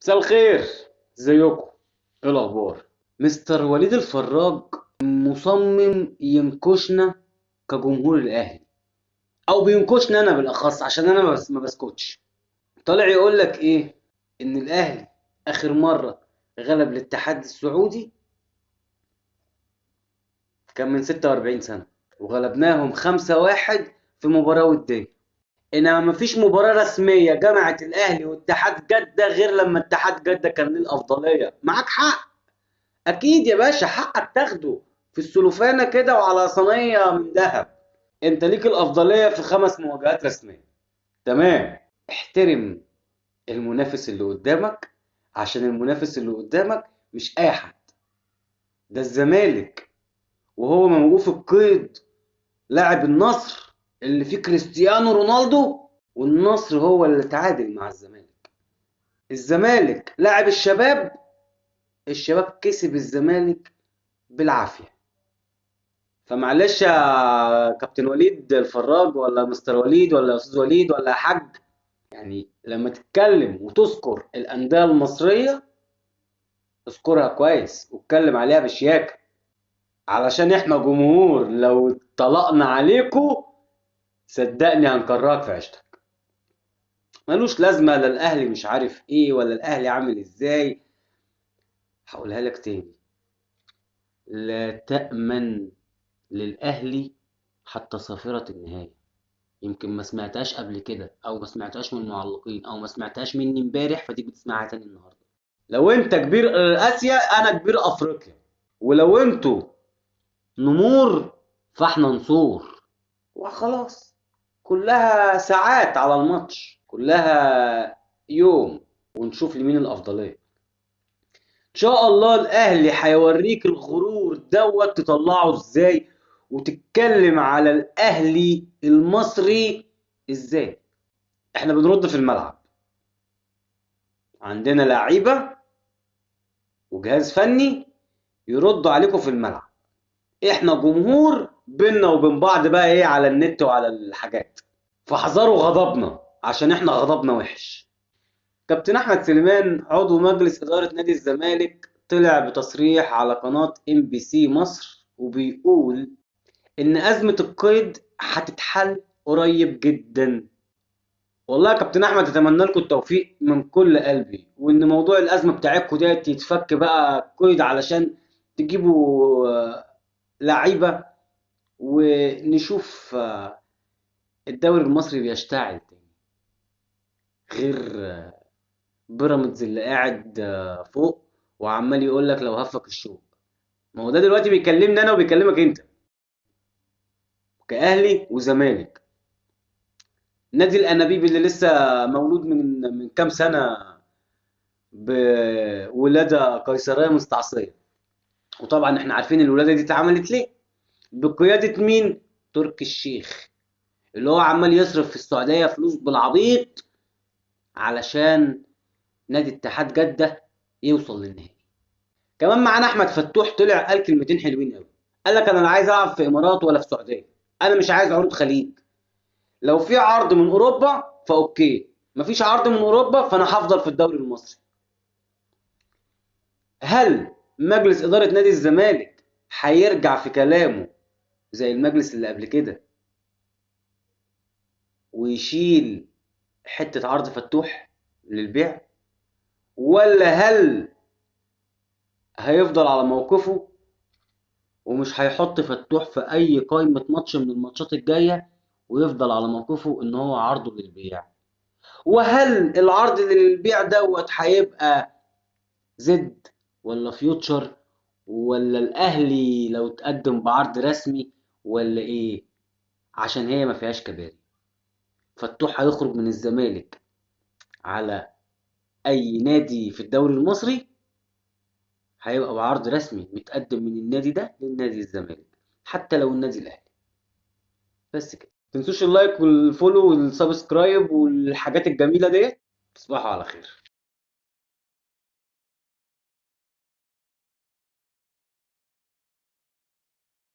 مساء الخير، ازيكم؟ ايه الاخبار؟ مستر وليد الفراج مصمم ينكشنا كجمهور الاهلي، او بينكشنا انا بالاخص عشان انا ما بسكتش. طالع يقول لك ايه؟ ان الاهلي اخر مرة غلب الاتحاد السعودي كان من 46 سنة، وغلبناهم 5-1 في مباراة وديه. انما مفيش مباراة رسمية جمعت الاهلي واتحاد جده غير لما اتحاد جده كان ليه الافضلية. معاك حق اكيد يا باشا، حقك تاخده في السلوفانه كده وعلى صينية من ذهب. انت ليك الافضلية في 5 مواجهات رسمية، تمام. احترم المنافس اللي قدامك، عشان المنافس اللي قدامك مش اي حد، ده الزمالك وهو موقوف القيد لاعب النصر اللي فيه كريستيانو رونالدو، والنصر هو اللي تعادل مع الزمالك. الزمالك لاعب الشباب، الشباب كسب الزمالك بالعافية. فمعلش يا كابتن وليد الفراج، ولا مستر وليد، ولا استاذ وليد، ولا حاج، لما تتكلم وتذكر الأندية المصرية اذكرها كويس واتكلم عليها بشياكة، علشان احنا جمهور لو طلقنا عليكم صدقني هنكرهك في عيشتك. ملوش لازمة لا الأهلي مش عارف ايه ولا الأهلي عامل ازاي. هقولها لك تاني، لا تأمن للأهلي حتى صافرة النهاية. يمكن ما سمعتهاش قبل كده، أو ما سمعتهاش من المعلقين، أو ما سمعتهاش مني امبارح، فدي بتسمعها تاني النهاردة. لو انت كبير آسيا أنا كبير أفريقيا، ولو انتوا نمور فاحنا نصور. وخلاص، كلها ساعات على الماتش، كلها يوم، ونشوف لمين الأفضلية. إن شاء الله الأهلي هيوريك الغرور دوت تطلعه إزاي، وتتكلم على الأهلي المصري إزاي. إحنا بنرد في الملعب، عندنا لعيبة وجهاز فني يردوا عليكم في الملعب. إحنا جمهور بينا وبين بعض بقى إيه على النت وعلى الحاجات، فاحذروا غضبنا عشان إحنا غضبنا وحش. كابتن أحمد سليمان عضو مجلس إدارة نادي الزمالك طلع بتصريح على قناة ام بي سي مصر، وبيقول إن أزمة القيد هتتحل قريب جدا. والله يا كابتن أحمد أتمنى لكم التوفيق من كل قلبي، وإن موضوع الأزمة بتاعتكم ديت يتفك بقى قيد علشان تجيبوا لعيبة، ونشوف الدوري المصري بيشتعل تاني، غير بيراميدز اللي قاعد فوق وعمال يقول لك لو هفك الشوك. ما هو ده دلوقتي بيكلمني انا وبيكلمك انت كأهلي وزمالك. نادي الانابيب اللي لسه مولود من كام سنة بولاده قيصرية مستعصيه، وطبعا احنا عارفين الولادة دي اتعملت ليه، بقيادة مين؟ تركي الشيخ، اللي هو عمال يصرف في السعودية فلوس بالعبيط علشان نادي اتحاد جده يوصل للنهائي. كمان معانا احمد فتوح طلع قال كلمتين حلوين قوي، قال لك انا لا عايز العب في امارات ولا في سعودية، انا مش عايز عروض خليج، لو في عرض من اوروبا فاوكي، مفيش عرض من اوروبا فانا هفضل في الدوري المصري. هل مجلس ادارة نادي الزمالك هيرجع في كلامه زي المجلس اللي قبل كده ويشيل حتة عرض فتوح للبيع، ولا هل هيفضل على موقفه ومش هيحط فتوح في اي قائمة ماتش من الماتشات الجاية ويفضل على موقفه ان هو عرضه للبيع؟ وهل العرض للبيع دوت هيبقى زد ولا فيوتشر، ولا الاهلي لو تقدم بعرض رسمي ولا ايه؟ عشان هي ما فيهاش كباري. فتوح هيخرج من الزمالك على اي نادي في الدوري المصري هيبقى بعرض رسمي متقدم من النادي ده للنادي الزمالك، حتى لو النادي الاهلي. بس كده، متنسوش ال like وال follow وال subscribe والحاجات الجميلة ديت. تصبحوا على خير.